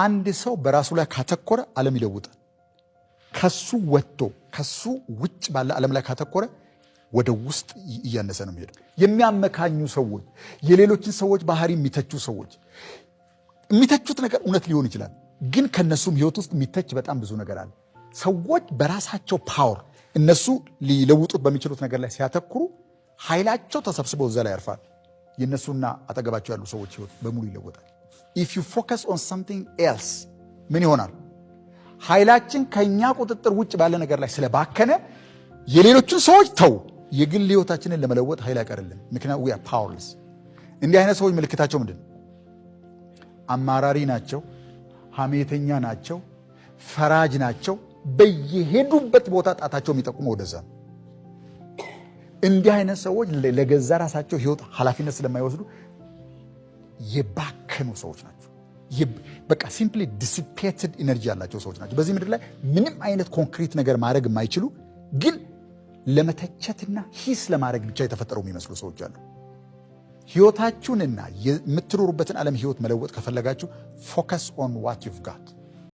አንድ ሰው በራሱ ላይ ካተኮረ ዓለም ይለውጣል። ከሱ ወጥቶ ከሱ ውጭ ባለ ዓለም ላይ ካተኮረ ወደ ውስጥ እያነሰ ነው የሚሄደው። የሚያመካኙ ሰዎች፣ የሌሎችን ሰዎች ባህሪ የሚተቹ ሰዎች፣ የሚተቹት ነገር እውነት ሊሆን ይችላል፣ ግን ከነሱም ህይወት ውስጥ የሚተች በጣም ብዙ ነገር አለ። ሰዎች በራሳቸው power እነሱ ሊለውጡት በሚችሉት ነገር ላይ ሲያተኩሩ ኃይላቸው ተሰብስበው እዛ ላይ ያርፋል። የእነሱና አጠገባቸው ያሉ ሰዎች ህይወት በሙሉ ይለወጣል። If you focus on something else ምን ይሆናል? ኃይላችን ከእኛ ቁጥጥር ውጭ ባለ ነገር ላይ ስለባከነ የሌሎችን ሰዎች ተው፣ የግል ህይወታችንን ለመለወጥ ኃይል አይቀርልን። ምክንያቱም we are powerless። እንዲህ አይነት ሰዎች ምልክታቸው ምንድን ነው? አማራሪ ናቸው፣ ሐሜተኛ ናቸው፣ ፈራጅ ናቸው። በየሄዱበት ቦታ ጣታቸው የሚጠቁመው ወደዛ ነው። እንዲህ አይነት ሰዎች ለገዛ ራሳቸው ህይወት ኃላፊነት ስለማይወስዱ የባከኑ ሰዎች ናቸው። በቃ simply dissipated energy ያላቸው ሰዎች ናቸው። በዚህ ምድር ላይ ምንም አይነት ኮንክሪት ነገር ማድረግ የማይችሉ፣ ግን ለመተቸትና ሂስ ለማድረግ ብቻ የተፈጠሩ የሚመስሉ ሰዎች አሉ። ህይወታችሁንና የምትኖሩበትን ዓለም ህይወት መለወጥ ከፈለጋችሁ focus on what you've got።